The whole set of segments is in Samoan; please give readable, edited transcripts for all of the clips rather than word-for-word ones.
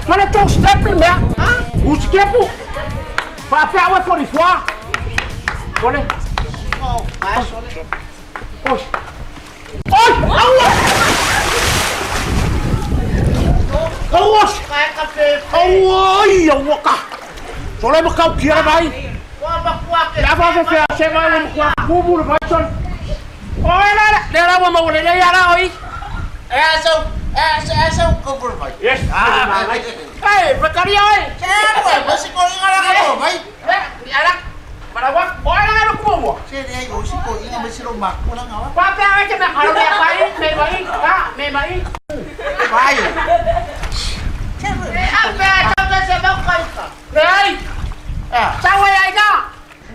Fale tau step le mea. U step. Faapea oe 44. Ole. Oi. Oi, aua. Aua. Aua, ai, aua ka. Sole ma kau kia vai. Le afa fe fe se vai le kwa kumu le vai sol. Oi la la, le la wa ma le le ya la oi. Yes. Ah, hey, Zakaria oi. Le, ala. Marawa, oi la lo kumu. Pa pe ai te me haro me pai, me mai, ka, me mai. Le ai. Sa wai ai ka.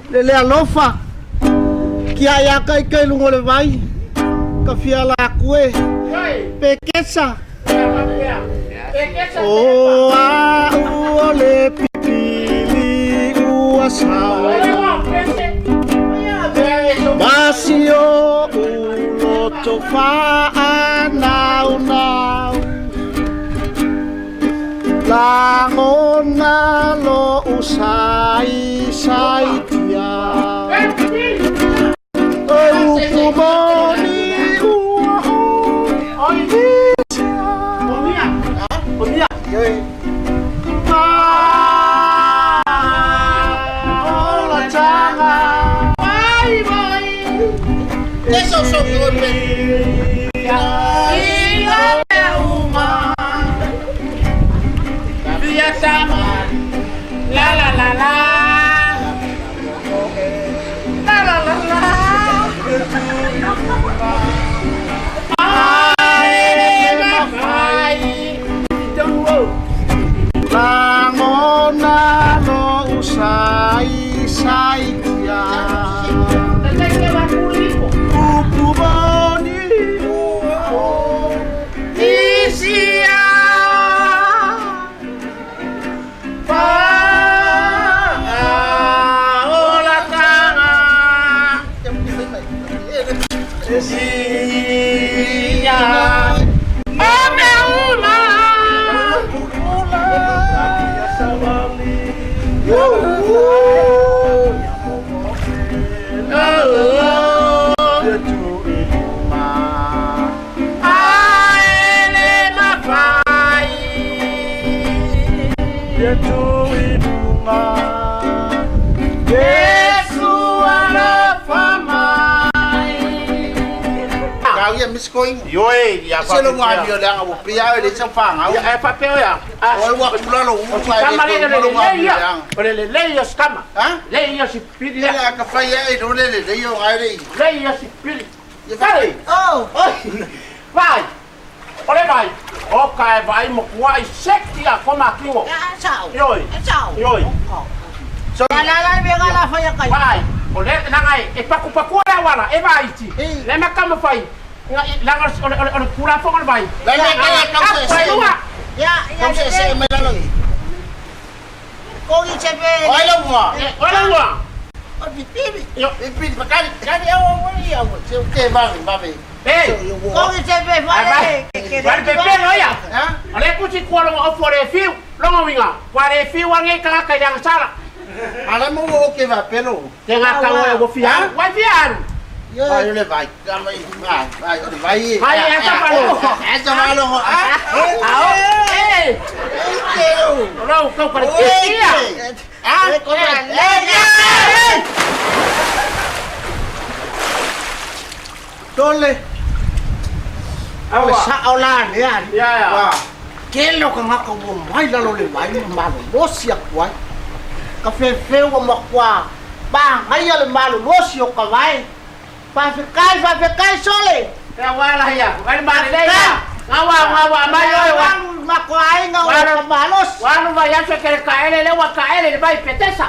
Le le alofa Kia ia kai kai lungo le vai Ka fia la kue Oi. Pekesa Pekesa. O a u o le pipili ua sao Masio uloto faa nau nau Langona lo usai sai tia O upumoni ua o Ola tanga La la la la. La la la la. Ai ma fai. Langona lo usai sai tia Upumoni ua o Isia. Pa ola tanga. Isia. Ame uma. Aele mafai. Yesu alofa mai. Ioe, ia Ia e papeo ia. Kama le le le ia. O le le le ia skama. Le ia si pili ia. Le ia si pili. Vai. Oi. Vai. Ole vai. O kai vai mo kuai sekti a koma kingo. Ioi. Ioi. Vai. O le nanga e paku paku le wala e vai ti. Le makama fai. Langa ole ole ole kula fonga le vai. Lua. Ole lua. Ei. Vai pepe no ia. Ole kusi kua longa ofu le fiu. Longa winga. Kwa le fiu ange ka ka yang sala. Te ngā kau e wo fia. Wai fia aru. Vai e sa palo. Ao. Ei. Rau kau kare tia. Ah, Tole Ole sa ola ne ari Ya ya. Ke lo ka ngaka wo mai la lo le mai ma lo losi a kuai Ka fe fe wa ma kwa Ba ngai le ma lo losi o ka vai Fa fe kai sole Ya wala ya. Vai ma le ya. Ngawa ngawa mai oi wa. Ma ko ai nga o ka ma losi Walu vai aso ke ka ele le wa ka ele le vai petesa.